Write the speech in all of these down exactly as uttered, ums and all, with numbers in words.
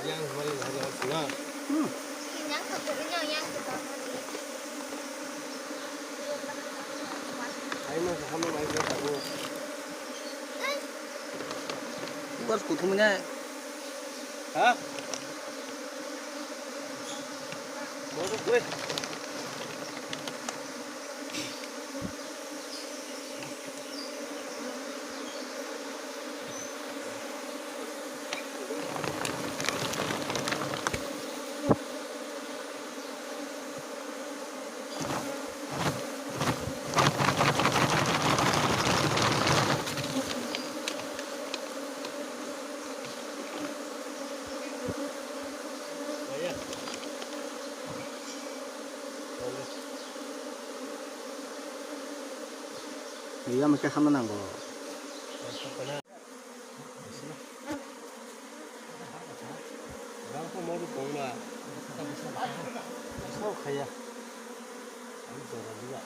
Yang kemarin hari harus na. Hmm. Ayo, mas, kamu main ke kamu. Bos, kutumnya. Hah? Mau tuh gue. Iya, mesti sama nang, bo. Kaya. Ang dora liya.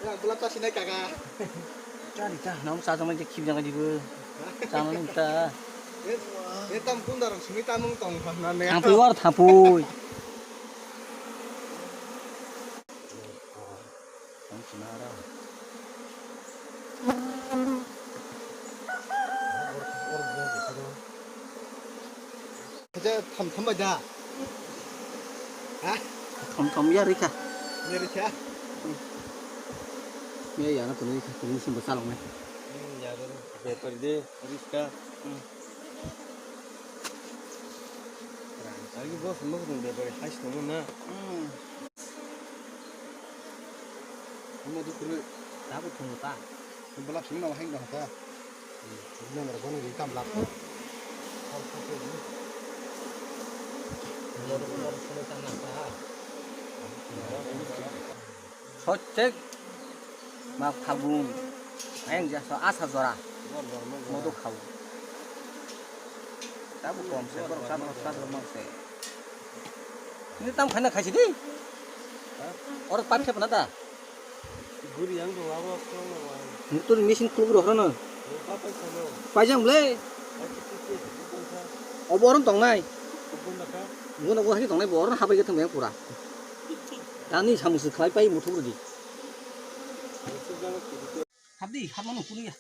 Ya, gulap ta sinai kaka. Chari ta, nam sa samai je khip jang dibo. Chama ni ta. Eh, eh, tam kun darang simi tamung tong na ne. Thampui war thampui. Ang sinara. Kaja tham tham bai da. Ha? Tham tham ya rikha. Ya rikha. Ya ya na tuni tuni sim basal ngai. Hmm, ya ro. Bepar de, rikha. Hmm. Lagi bos mo kung bepar hais tong na. Hmm. Mo du kuru. Tabu thung ta. Belak sini nama heng dah ta. Ini mereka ni tam belak. Sochek ma phagung. Ayang jasa asa jora. Modo khau. Tabu kom se, borok sa, borok sa, borok se. Ini tam khaina khaisi di. Oro pap khe puna da. Guri yang dong abo khulong na wai. Mutur machine khuluk rok no. Papai sano. Paijang ble. Paijang ble. Obo orom tongnai. Obo na ka. Guna guna hai tongnai bo orom habai gathang yang pura. Tani samus khlai pai muthuk rodi. Habdi habmano kuliya.